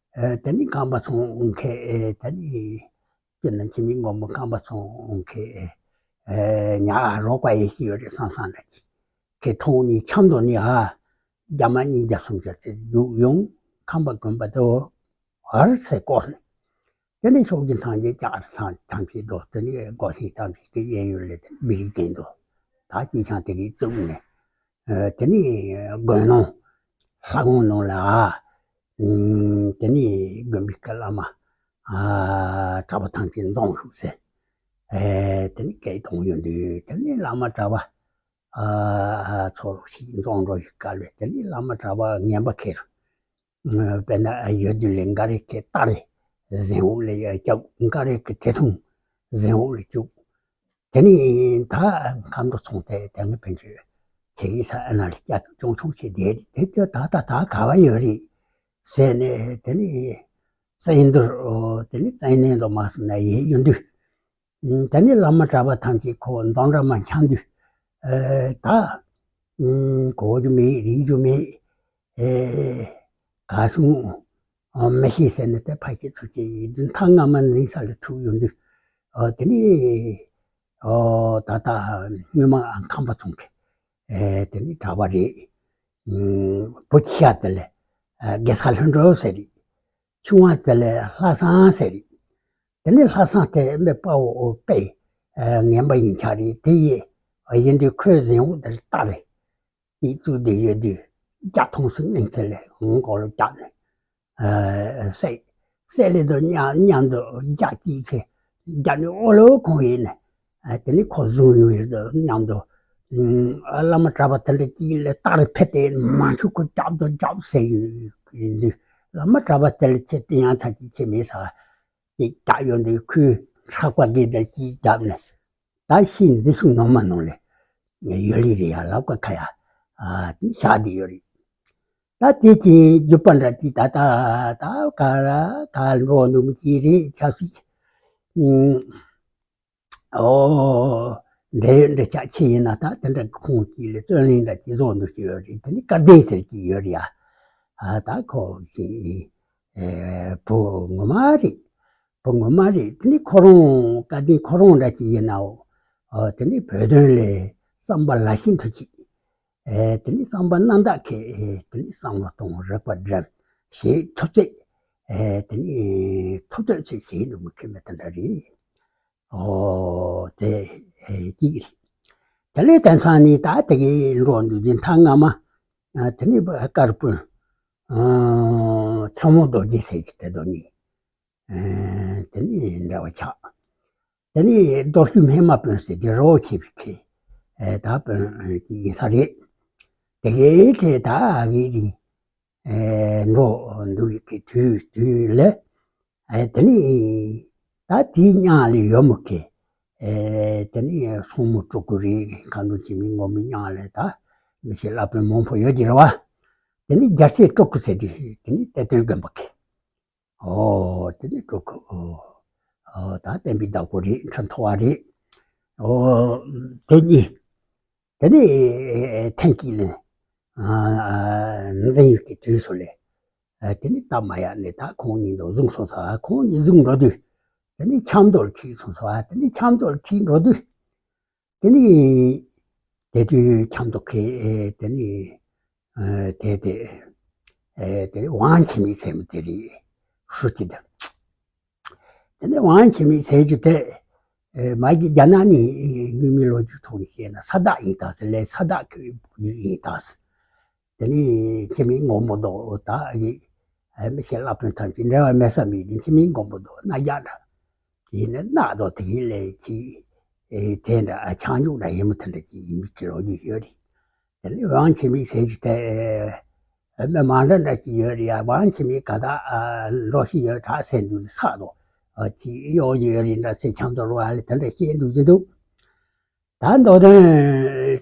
དེ་ནི་ཁམས་པ་ཚོང་མཁན་དེ་ནི་སྤྱིར་ན་ཁྱིམ་མི་མགོན་པོ་ཁམས་པ་ཚོང་མཁན་ཉག་རོགས་པ་ཡེ་ཤེས་ཡོད་རེད་བསམ་བསམ་འདྲ་ཅིག་གི་ཐོག་ནས་འཆམ་དོ་ནི་ཨ། རྒྱ་མ་གཉིས་རྒྱ་གསུམ་བྱ་ཚེ་རྒྱུག་ཡོང་ཁམས་པ་དགོན་པ་དེ་བར་སེ་བསྐོར་ནས། དེ་ནས་ཕྱོགས་བཞི་ཚང་གི་ལྕགས་རི་ཐང་ཐང་ཆེ་དོ། དེ་ནས་སྒོ་ཤིང་ཐང་ཆེ་གི་གཡས་གཡོན་ལས་དེ་སྦིར་གྱིན་དོ། ད་ཅི་ཆང་དེ་གི་བཙུགས་ནས། དེ་ནས་དགོན་ནང་ལྷ་ཁང་ནང་ལ་ཨ། དེ་ནས་དགོན་པའི་བཀའ་བླ་མ་ཨ་གྲྭ་པ་ཐང་ཆེན་འཛོམས་ཤོག་ཟེར། དེ་ནས་སྐད་གཏོང་ཡོང་དུས་དེ་ནས་བླ་མ་གྲྭ་པ་ཨ་ཚོ་ཞིག་འཛོམས་འགྲོ་ཡི་སྐབས་ལས་དེ་ནས་བླ་མ་གྲྭ་པ་ངན་པ་ཁེར། དཔེར་ན་ཡོད་དུས་ལས་འགའ་རེ་གི་སྟ་རེ་གཟན་འོག་ལ་བཅུག་འགའ་རེ་གི་བྲེ་ཐུང་གཟན་འོག་ལ་བཅུག་དེ་ནས་ད་ཁམས་དུ་ཚོང་དེ་དེ་ནི་ཕན་ཆོད་ཁྱེད་ཡིན་ས་ཨ་ན་ལ་སྐྱ་ཐུག་ཅུང་ཆུང་ཆེ་དེ་རེད། དེ་ཚོ་ད་ད་ད་ག་བ་ཡོད་རེད་ཟེར་ནས་དེ་ནས་བཙན་དུར་དེ་ནས་བཙན་གནོན་དུ་མ་སོང་ན་ཡེ་ཡོང་དུས། དེ་ནས་བླ་མ་གྲྭ་པ་ཐམས་ཅད་ཁོ་འདོན་ར་མ་འཆམ་དུས། ད་གོ་རྒྱུ་མེད་རིག་རྒྱུ་མེད། ག་སོང་མི་ཤེས་ཟེར་ནས་དེ་ཕ་ཁྱེད་ཚོ་ཁྱེད་ཡིན་དུས་མཐའ་སྔ་མ་འཛིན་ས་ལ་ཐུག་ཡོང་དུས། དེ་ནས་ད་ལྟ་སྔོན་མ་ཁམས་པ་ཚོང་གི་དེ་ནས་གྲྭ་པ་རེད། བུ་ཆེ་བ་དེ་ལ་དགེ་ས་ལྷུན་གྲུབ་ཟེར་རེད། ཆུང་བ་དེ་ལ་ལྷ་བཟང་ཟེར་རེད། དེ་ནས་ལྷ་བཟང་དེ་མི་དཔའ་བོ་དཔེ་ངན་པ་ཡིན་ཆགས་རེད། དེ་ཡིན་ཡིན་དུས་ཁོའི་གཟན་འོག་དེར་སྟ་རེ་ཅིག་བཙུགས་བསྡད་ཡོད་དུས་རྒྱ་མཐོང་སྲིད་གླིང་ཚེ་ལས་འོང་གོ་ལོ་རྒྱག་ནས་བསད་བསད་ལེ་དུ་མཉམ་མཉམ་དུ་རྒྱ་ཅིག་ཁེ་རྒྱ་ནི་ཨོ་ལོ་ཁོང་ཡིན་ནས་དེ་ནས་ཁོ་བཟུང་ཡོང་ཡོད་དུ་མཉམ་དུ་བླ་མ་གྲྭ་པ་དེ་འདྲ་ཅིག་ལས་སྟ་རེ་ཕེ་དེ་མ་ཤུ་ཁོ་རྒྱབ་དུ་རྒྱབ་བསད་ཡོད་དུས་བླ་མ་གྲྭ་པ་དེ་ལ་ཁྱེད་དེ་ཡང་ཚ་ཅིག་ཁྱེད་མེད་ས། ཅིག་རྒྱག་ཡོང་དུས་ཁོས་ཧྲག་པ་གི་དེར་ཅིག་རྒྱབ་ནས་ད་ཤི་འཛི་ཤུགས་ནོར་མ་ནོར་ལས་ཡོད་ལི་རེད་ཡ་ལབ་ཀ་ཁ་ཡ་བཞག་བསྡད་ཡོད་རེད། ད་དེ་ཅིག་རྒྱུ་པ་འདྲ་ཅིག་ད་ད་ད་ག་ར་ག་འགྲོ་འདུག་མི་ཅིག་རེད་ཆ་སྲིད། ཨོ། འབྲེལ་ཡོད་འབྲེལ་ཆགས་ཆེ་ཡིན་ན་ད་དེ་འདྲ་གི་ཁོང་གཅིག་ལས་བརྩོན་ལེན་འདྲ་གཅིག་བཟོ་འདུག་ཅིག་ཡོད་རེད། དེ་ནི་སྐལ་ལྡན་ཟེར་གྱི་ཡོད་རེད་ཡ། ཨ་ད་ཁོ་ཞིག་ཨེ་བུ་ངོ་མ་རེད། བུ་ངོ་མ་རེད། དེ་ནི་ཁོ་རང་སྐལ་ལྡན་ཁོ་རང་འདྲ་གཅིག་ཡིན་ནའོ། ཨ་དེ་ནི་བོད་དོན་ལས་བསམ་པ་ལ་ཤིན་ཏུ་གཅིག་ཨེ་དེ་ནི་བསམ་པ་རྣམ་དག་གི་ཨེ་དེ་ནི་བསམ་བློ་གཏོང་རིག་པ་འགྲིམ་ཞེས་ཐུབ་ཚད་ཨེ་དེ་ནི་ཐུབ་ཚོད་ཚོད་བྱེད་འདུག་མི་ཁེ་མི་དེ་འདྲ་རེད། ཨོ་དེ་ཨེ་གཅིག་རེད། དེ་ལས་དེང་སང་ནི་ད་དེ་གའི་འགྲོ་འདུག་རྒྱུ་མཐའ་སྔ་མ་ཨ་དེ་ནི་དཀར་པོ་ཨ་མཚན་མོ་རྡོ་རྗེ་ཟེར་གྱི་དེ་དོ་ནི་ཨེ་དེ་ནི་འདྲ་བ་ཆགས། དེ་ནི་རྡོ་སྐྱུག་སྨན་མ་དཔོན་ཟེར་གྱི་རི་བོ་ཆེ་བའི་ཁྱེད་ཨེ་ད་དཔོན་ཨེ་གཅིག་ཡིན་ས་རེད། དེ་གའི་ཁྱེད་ད་ཨ་གི་རི། ཨེ་འགྲོ་འདུག་གི་དུས་དུས་ལ། ཨེ་དེ་ནི་ད་དེའི་མཉམ་ལ་ཡོད་མོ་གི། ཨེ་དེ་ནི་སྲུང་མོ་སྤྲུལ་སྐུ་རེད། ཁ་འདོན་བྱེད་མི་ངོ་མི་མཉམ་ལ་ད་མི་ཤེས་བླ་དཔོན་མང་པོ་ཡོད་ཀྱི་རེད་བ། དེ་ནི་རྒྱལ་སྲས་སྤྲུལ་སྐུ་ཟེར་དུས་དེ་ནི་གཏེར་སྟོན་དགོན་པ་གི། ཨོ་དེ་ནི་སྤྲུལ་སྐུ་ཨོ། ཨོ་ད་བསྟན་པའི་བདག་པོ་རེད། ཁྲི་ཐོག་པ་རེད། ཨོ་དེ་གཉིས། དེ་ནས་ཐེངས་གཅིག་ལ་འཛིན་ཡོད་ཀྱི་དུས་སུ་ལས། དེ་ནས་སྟབས་མ་ཡག་ནས་ད་ཁོང་གཉིས་འདུག་བཟུང་སོང་ས། ཁོང་གཉིས་བཟུང་འགྲོ་དུས། དེ་ནས་ཆབ་མདོར་ཁྲིད་སོང་ས། དེ་ནས་ཆབ་མདོར་ཁྲིད་འགྲོ་དུས། དེ་ནས་དེ་དུས་ཆབ་མདོ་ཁའི་དེ་ནས་དེ་དེ་དེ་ནས་ཝང་ཆི་མིག་ཟེར་མི་དེ་རེད། ཧྲུའུ་ཅི་དེ། དེ་ནས་ཝང་ཆི་མིག་ཟེར་རྒྱུ་དེ། མ་གི་རྒྱ་ནག་ནས་དངོས་མིན་ལོ་རྒྱུས་ཐོག་ནས་བཤད་ན་ས་བདག་ཡིན་ད་ཟེར། ལས་ས་བདག་གི་བུ་ཡིན་ད་ཟེར། དེ་ནས་ཆི་མིག་མགོན་པོ་དོ་ད་ཡིན། མི་ཤེས་ལ་ཕན་ཐོགས་ཀྱི་འབྲེལ་བ་མེད་ས་མེད་དེ། ཆི་མིག་མགོན་པོ་དོ་རྣ་རྒྱ་འདྲ། ཡིན་ནི་རྣ་དོ་དེ་ཡིན་ལས་ཀྱི། དེ་འདྲ་ཆང་འཇུག་འདྲ་ཡིན་མི་དེ་འདྲ་ཅིག་ཡིན་མི་ཅིག་ལོ་རྒྱུས་ཡོད་རེད། དེ་ནས་ཝང་ཆི་མིག་ཟེར་རྒྱུ་དེ། མི་མང་འདྲ་འདྲ་ཅིག་ཡོད་རེད་ཡ། ཝང་ཆི་མིག་ག་ད་འགྲོ་ཤི་ཡོད་དྲག་ཟེར་འདུག་ལ་ས་དོ། ཅིག་གཡོག་ཅིག་ཡོད་རེད་འདྲ་ཟེར། ཆབ་མདོ་རུ་བ་ལ་དེ་འདྲ་བཤད་འདུག་གི་འདུག་ད་མདོ་དོན་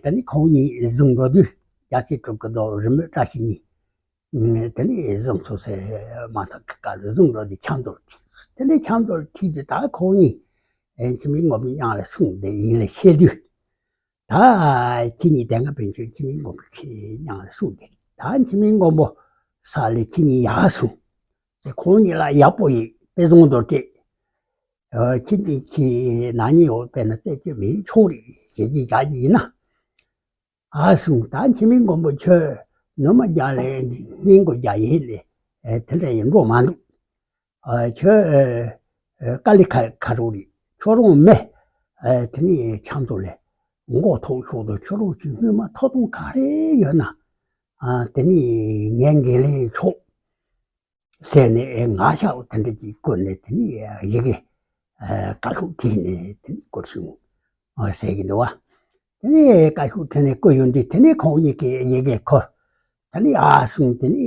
དེ་ནི་ཁོང་གཉིས་བཟུང་འགྲོ་དུས་རྒྱལ་སྲས་གྲུབ་ཀྱི་མདོག་རི་མོ་བཀྲ་ཤིས་གཉིས། དེ་ནི་བཟུང་སོང་ཟེར་མ་ཐག་གི་སྐབས་ལ་བཟུང་འགྲོ་དུས་ཆབ་མདོར་ཁྲིད། དེ་ནས་ཆབ་མདོར་ཁྲིད་དུས་ད་ཁོང་གཉིས་ཆི་མིག་མགོན་པོའི་མྱིང་ལ་སྲུང་བསྡད་ཡིན་ལ་བཤད་དུས། ད་ཁྱེད་གཉིས་དེ་སྔ་ཕན་ཆོད་ཆི་མིག་མགོན་པོ་ཁྱེད་མྱིང་ལ་སྲུང་བསྡད། ད་ཆི་མིག་མགོན་པོ་ས་ལས་ཁྱེད་གཉིས་ཡར་སོང་ཟེར། ཁོང་གཉིས་ལ་ཡག་པོ་ཡིན་དཔེ་བཟང་དུ་སྤྲད། ཁྱེད་ཀྱིས་ཁྱེད་ན་ནིང་འོག་དཔེར་ན་རྩད་གཅོད་མེད་ཆོག་རེད་ཞེས་ཀྱི་བཞག་གི་ཡིན་ན། ཨ་གསུངས། ད་ཆི་མིག་མགོན་པོ་ཁྱོད་ནུ་མ་རྒྱག་ལས་སྙིང་གོ་རྒྱག་ཡིན་ལས་དེ་འདྲ་ཡིན་འགྲོ་མ་འདུག་ཁྱོད་དཀའ་ལས་ཁ་ཁ་རུ་རེད། ཁྱོད་རང་མེད། དེ་ནས་ཆབ་མདོ་ལས་མགོ་ཐོག་ཤོག་དོ། ཁྱོད་རང་གི་དངུལ་མ་ཐོབ་ཐང་ག་རེ་ཡོད་ན། དེ་ནས་ངས་འགན་ལེན་ཆོག་ཟེར་ནས་ང་ཤག་དེ་འདྲ་ཅིག་བསྐུར་ནས། དེ་ནས་ཡི་གེ་བཀའ་ཤོག་བྲིས་ནས་དེ་ནས་བསྐུར་སོང་ཟེར་གྱི་འདུག་བ། དེ་ནས་བཀའ་ཤོག་བྲིས་ནས་བསྐུར་ཡོང་དུས། དེ་ནས་ཁོང་གཉིས་ཀྱིས་ཡི་གེ་ཁུར། དེ་ནས་ཨ་གསུངས། དེ་ནས་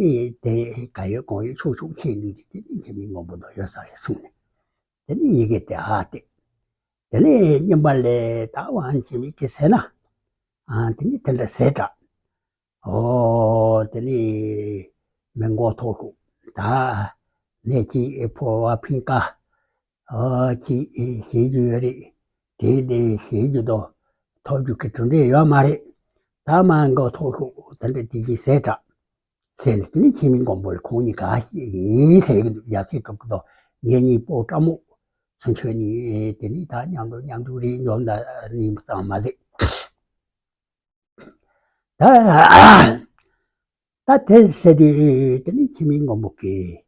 དེ་ག་ཡོད་གང་ཡོད་ཆོག་ཆོག་བཤད་དུས། དེ་ནས་ཆི་མིག་མགོན་པོ་དོ་ཡོད་ས་རེད་གསུངས་ནས། དེ་ནས་ཡི་གེ་དེ་ཨ་སྟེ། དེ་ནས་རྙིང་པ་ལས་ད་ཝང་ཆི་མིག་གིས་ཟེར་ན། ཨ་དེ་ནས་དེ་འདྲ་ཟེར་དྲག་ཨོ་དེ་ནས་མི་མགོ་ཐོག་ཤོག་ད་ནས་ཀྱི་ཕོ་བ་ཕིང་ཀ་ཨོ་ཀྱི་ཤེས་རྒྱུ་ཡོད་རེད། དེ་དེ་ཤེས་རྒྱུ་དོ་ཐོབ་རྒྱུ་གི་གྲུབ་འབྲས་ཡོད་མ་རེད། ད་མ་མགོ་ཐོག་ཤོག་དེ་འདྲ་དེ་ཀྱི་ཟེར་དྲག་ཟེར་ནས། དེ་ནས་ཆི་མིག་མགོན་པོ་ལ་ཁོང་གཉིས་ག་ཤེས་ཡིན་ཟེར་གྱི་འདུག་རྒྱལ་སྲས་གྲུབ་ཀྱི་དོ་ངེད་གཉིས་པོ་སྤྲ་མོ་སུ་ཆོས་ནི་དེ་ནས་ད་མཉམ་དུ་མཉམ་དུ་རེད། འཇོམས་ད་ནི་ཙང་མ་ཟེར། ད་ད་དེ་ཟེར་དུས་དེ་ནི་ཆི་མིག་མགོན་པོ་གིས་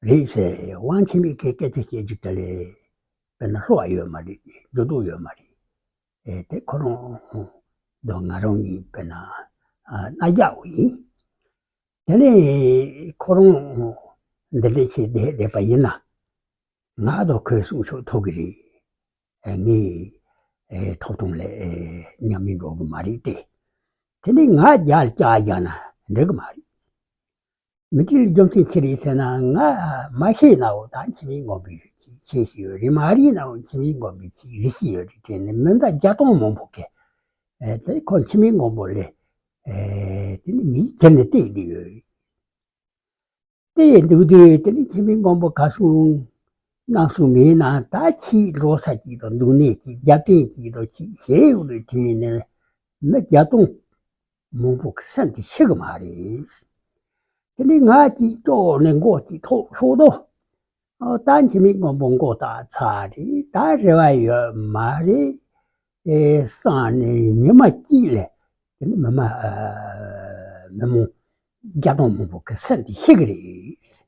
རེད་ཟེར། ཝང་ཆི་མིག་གིས་སྐད་ཆ་བཤད་རྒྱུ་དེ་ལས་དཔེར་ན་བློ་ཡོད་མ་རེད། འགྱུར་ལྡོག་ཡོད་མ་རེད། ཨེ་དེ་ཁོ་རང་དང་ང་རང་གཉིས་དཔེར་ན་ཨ་རྣ་རྒྱག་པ་ཡིན། དེ་ནས་ཁོ་རང་འདི་འདྲ་བྱས་བསྡད་བསྡད་པ་ཡིན་ན། ང་དང་ཁོའི་གསུང་ཆོག་ཐོབ་གི་རེད། ངས་ཐོབ་ཐང་ལ་ཉམས་མྱོང་འགྲོ་གི་མ་རེད་དེ། དེ་ནས་ང་རྒྱལ་བཅག་རྒྱག་ན་འགྲིག་གི་མ་རེད། མི་ཁྲིད་ལ་རྒྱུ་མཚན་ཅི་རེད་ཟེར་ན། ང་མ་ཤེས་ན་འོ་ད་ཆི་མིག་མགོན་པོས་ཤེས་ཤེས་ཡོད་རེད། མ་རེད་ན་འོ་ཆི་མིག་མགོན་པོས་ཅིག་རེད་ཤེས་ཡོད་རེད་དྲན་ནས། མི་ཟླ་བརྒྱ་སྟོང་མང་པོ་གིས་དེ་ཁོ་ཆི་མིག་མགོན་པོ་ལ་དེ་ནི་མིག་གྱེར་ནས་བལྟས་བསྡད་ཡོད་རེད། དེ་འདུག་དུས་དེ་ནི་ཆི་མིག་མགོན་པོ་ག་གསུང་གནང་གསུང་མེད་ན། ད་ཁྱེད་འགྲོ་ས་ཅིག་དང་འདུག་གནས་ཅིག་རྒྱབ་རྟེན་ཅིག་དང་ཅིག་བྱས་ཡོད་རེད་དྲན་ནས། མི་བརྒྱ་སྟོང་མང་པོ་གི་སེམས་དེ་ཤི་གི་མ་རེད། དེ་ནི་ང་ཅིག་སྐྱོ་ནས་མགོ་ཅིག་ཐོག་ཤོག་དོ། ཨོ་ད་ཆི་མིག་མགོན་པོ་མགོ་བཏགས་ཚར་རེད། ད་རེ་བ་ཡོད་མ་རེད། ཨེ་བསམ་ནས་ཉི་མ་གཅིག་ལ་དེ་ནི་མི་མ་ཨ་མི་མང་བརྒྱ་སྟོང་མང་པོ་གི་སེམས་དེ་ཤི་གི་རེད།